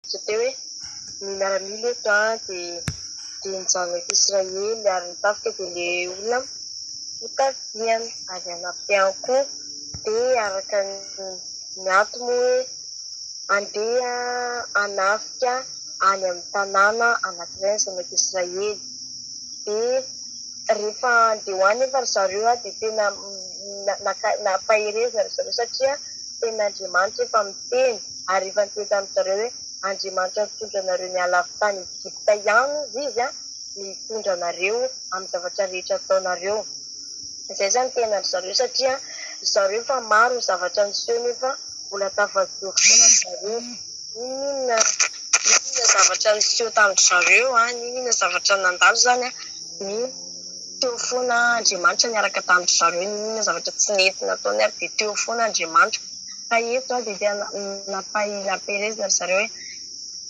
Tsy hoe ny miaramila eto dia dia ny zanak'Israely ary ny tafika dia ilay olona notafihana ary hanampy ihany koa. Dia araka ny antony moa hoe handeha hanafika any amin'ny tanàna anankiray ny zanak'Israely. Dia rehefa handeha ho any nefa ry zareo dia tena nampaherezina ry zareo satria tena Andriamanitra efa miteny ary efa niteny tamin-dry zareo hoe Andriamanitra nitondra anareo niala avy tany Egypta ihany hozy izy no hitondra anareo amin'ny zavatra rehetra ataonareo. Izay izany tena ry zareo satria ry zareo efa maro ny zavatra niseho nefa mbola tafajoro foana ry zareo. N'inon'inona n'inon'inona zavatra niseho tamin-dry zareo, n'inon'inona zavatra nandalo izany dia teo foana Andriamanitra niaraka tamin-dry zareo, n'inon'inona zavatra tsy nety nataony ary dia teo foana Andriamanitra. Fa eto dia tena nampielezina ry zareo hoe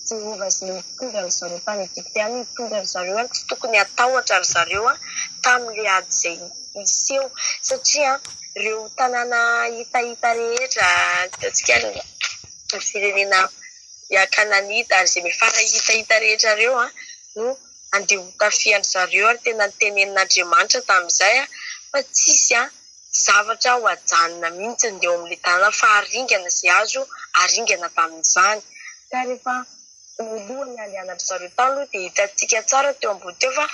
Jehovah izay nitondra an-dry zareo tany Egypta ihany no nitondra an-dry zareo ary tsy tokony hatahotra ry zareo tamin'ilay ady izay hiseho satria ireo tanàna hitahita rehetra, hitantsika ny firenena Kananita ary izay mifara hitahita rehetra ireo no andeha hotafihan-dry zareo ary tena notenenin'Andriamanitra tamin'izay fa tsisy zavatra ho ajanona mihitsy ny eo amin'ilay tanàna fa haringana izay azo haringana tamin'izany. Ka rehefa voalohany handehanan-dry zareo tany aloha dia hitantsika tsara teo ambony teo fa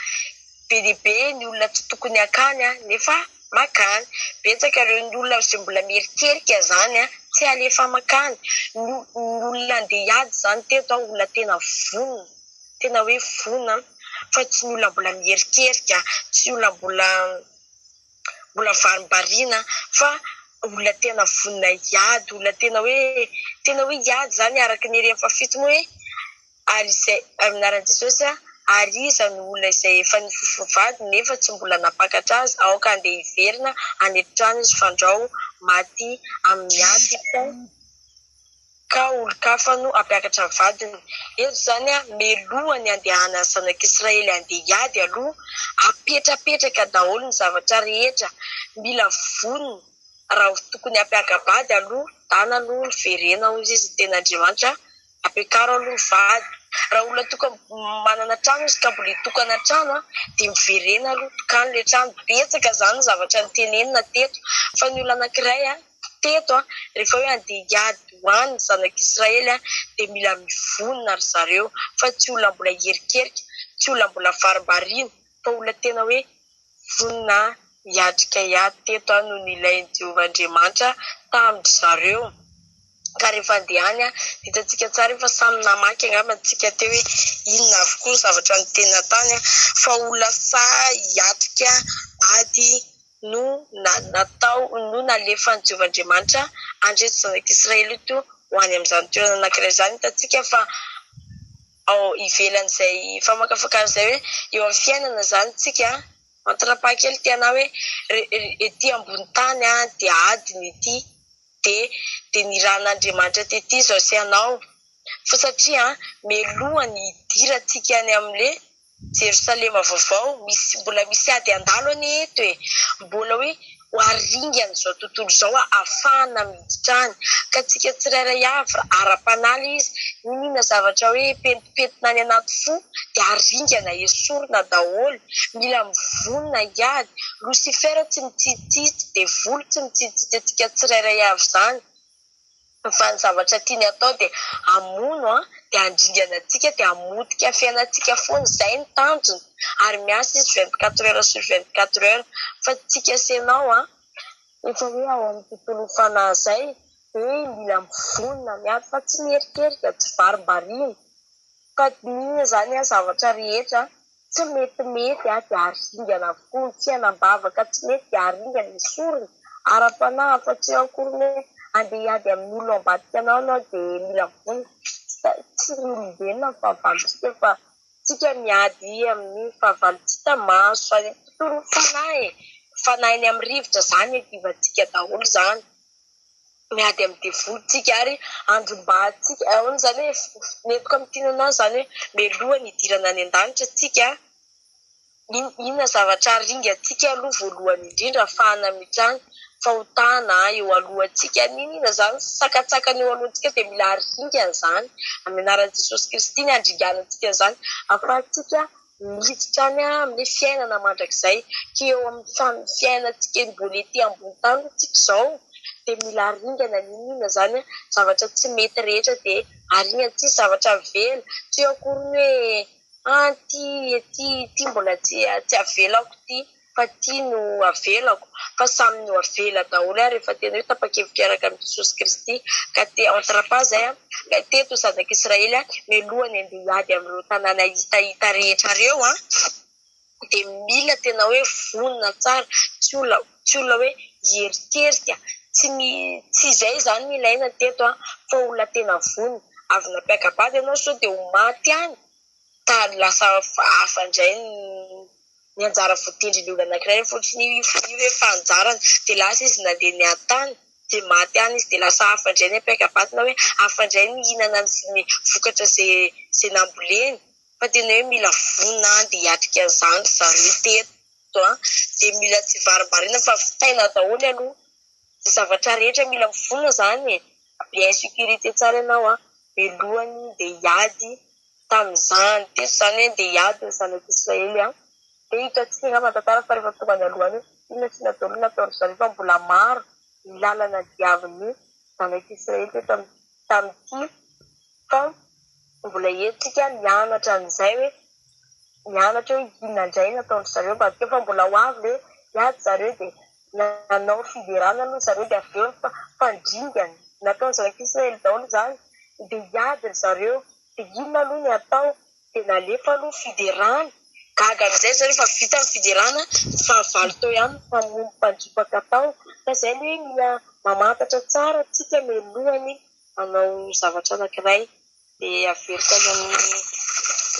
be dia be ny olona tsy tokony hankany nefa mankany. Betsaka ireo ny olona izay mbola mierikerika izany tsy alefa mankany. Ny olona handeha hiady izany teto, olona tena vonona, tena hoe vonona fa tsy ny olona mbola mierikerika, tsy olona mbola mbola varimbariana fa olona tena vonona hiady, olona tena hoe tena hoe hiady izany araka ny ery fahafito moa hoe ary izay amin'ny anaran'i Jesosy ary iza no olona izay efa nifofo vady nefa tsy mbola nampakatra azy, aoka handeha hiverina any an-trano izy fandrao maty amin'ny ady ka olon-kafa no hampiakatra ny vadiny. Eto izany, mialoha ny handehanan'ny zanak'Israely handeha hiady aloha, apetrapetraka daholo ny zavatra rehetra. Mila vonona raha tokony hampiaka-bady aloha, dana aloha miverena hozy izy ny tenin'Andriamanitra, ampiakaro aloha ny vady. Raha olona tokony manana trano izy ka mbola hitokana trano dia miverena aloha, tokano ilay trano. Betsaka izany ny zavatra notenenina teto fa ny olona anankiray teto rehefa hoe handeha hiady ho any ny zanak'Israely dia mila mivonona ry zareo fa tsy olona mbola hierikerika, tsy olona mbola varimbariana fa olona tena hoe vonona hiatrika hiady teto no nilain'i Jehovah Andriamanitra tamin-dry zareo. Ka rehefa handeha any dia hitantsika tsara io fa samy namaky angamba tsika teo hoe inona avokoa ny zavatra nitenina tany fa olona sahy hiatrika ady no natao no nalefan'i Jehovah Andriamanitra an'ireto zanak'Israely ireto ho any amin'izany toerana anankiray izany. Hitantsika fa ao ivelan'izay famakafakana izay hoe eo amin'ny fiainana izany tsika mantra-pahakely tiana hoe ety ambony tany dia ady ny ety dia dia nirahan'Andriamanitra tety izao sy ianao fa satria mialohan'ny hidirantsika any amin'ilay Jerosalema vaovao, misy mbola misy ady handalo anie eto e! Mbola hoe ho aringan'izao tontolo izao ahafahana miditra any. Ka tsika tsirairay avy raha ara-panahy ilay izy, n'inon'inona zavatra hoe pentimpentina any anaty fo dia aringana, esorina daholo. Mila mivonona hiady. Losifera tsy mitsitsitsy, devoly tsy mitsitsitsy antsika tsirairay avy izany. Fa ny zavatra tiany atao dia hamono an, dia handringana antsika, dia hamotika ny fiainantsika foana, izay no tanjony, ary miasa izy 24 heures sur 24 heures, fa tsika sy ianao an, efa hoe ao amin'ny tontolon'ny fanahy izay, dia mila mivonona miady fa tsy mierikerika, tsy varimbariana, fa n'inona izany an zavatra rehetra tsy metimety dia aringana avokoa, ny fiainam-bavaka tsy mety dia aringana, esorina ara-panahy afa-tsy eo akory ny hoe handeha hiady amin'ny olona ao ambadika anao ianao dia mila vonona, tsy ny olombelona no fahavalontsika fa tsika miady amin'ny fahavalo tsy hita maso, any amin'ny tontolon'ny fanahy e, fanahy eny amin'ny rivotra izany iadivantsika daholo izany. miady amin'ny devoly tsika ary andrombahantsika, ahoana izany hoe nentiko amin'ny tiana anao izany hoe mialoha ny hidirana any an-danitra tsika, inona zavatra aringantsika aloha voalohany indrindra ahafahana miditra any. fahotana eo alohantsika, n'inon'inona izany sakantsakana eo alohantsika dia mila aringana izany amin'ny anaran'i Jesosy Kristy ny handringanantsika izany ahafahantsika miditra any amin'ny fiainana mandrakizay. Ka eo amin'ny fiainantsika mbola ety ambony tany isika izao dia mila aringana n'inon'inona izany zavatra tsy mety rehetra dia aringana, tsisy zavatra avela, tsy eo akory ny hoe ah ity ity ity mbola tsy tsy avelako ity fa ity no avelako fa samy no avela daholo ary rehefa tena hoe tapa-kevitra hiaraka amin'i Jesosy Kristy ka te entre pas izay an, ka teto zanak'Israely an, mialohan'ny handeha hiady amin'ireo tanàna hitahita rehetra ireo an, dia mila tena hoe vonona tsara, tsy olona tsy olona hoe hierikerika, tsy mi tsy izay izany no ilaina teto an, fa olona tena vonona, avy nampiaka-bady ianao sao dia ho maty any, ka lasa hafa indray ny anjara voatendrin'ny olona anankiray fotsiny io io efa anjarany dia lasa izy nandeha niady tany dia maty any izy dia lasa hafa indray ny ampiaka-bady na hoe hafa indray ny hihinana ny vokatra izay izay namboleny fa tena hoe mila vonona dia hiatrika an'izany ry zareo teto an, dia mila tsy varimbariana fa vitaina daholo aloha izay zavatra rehetra mila mivonona izany e, bien sécurité tsara ianao an, mialohan'ny dia hiady tamin'izany. Teto izany hoe ndeha hiady ny zanak'Israely an. Dia hitantsika angamba ny tantara fa rehefa tonga any aloha any hoe inona tsy natao aloha nataon-dry zareo fa mbola maro ny lalana diavin'ny zanak'Israely teto tamin'ity fa mbola entintsika mianatra an'izay hoe mianatra hoe inona indray no nataon-dry zareo ambadika ao fa mbola ho avy ilay hiady zareo dia nanao fiderana aloha zareo dia avy eo fandringana nataon'ny zanak'Israely daholo izany dia hiady ry zareo dia inona aloha ny atao dia nalefa aloha fiderana gaga amin'izay zareo fa vita ny fiderana ny fahavalo teo ihany ny mpamono mpandripaka tao ka izay aloha hoe mila mamantatra tsara tsika mialohany hanao zavatra anankiray dia averiko any amin'ny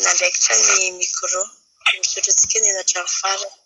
nandraikitra ny micro dia misaotra antsika nianatra ny farany.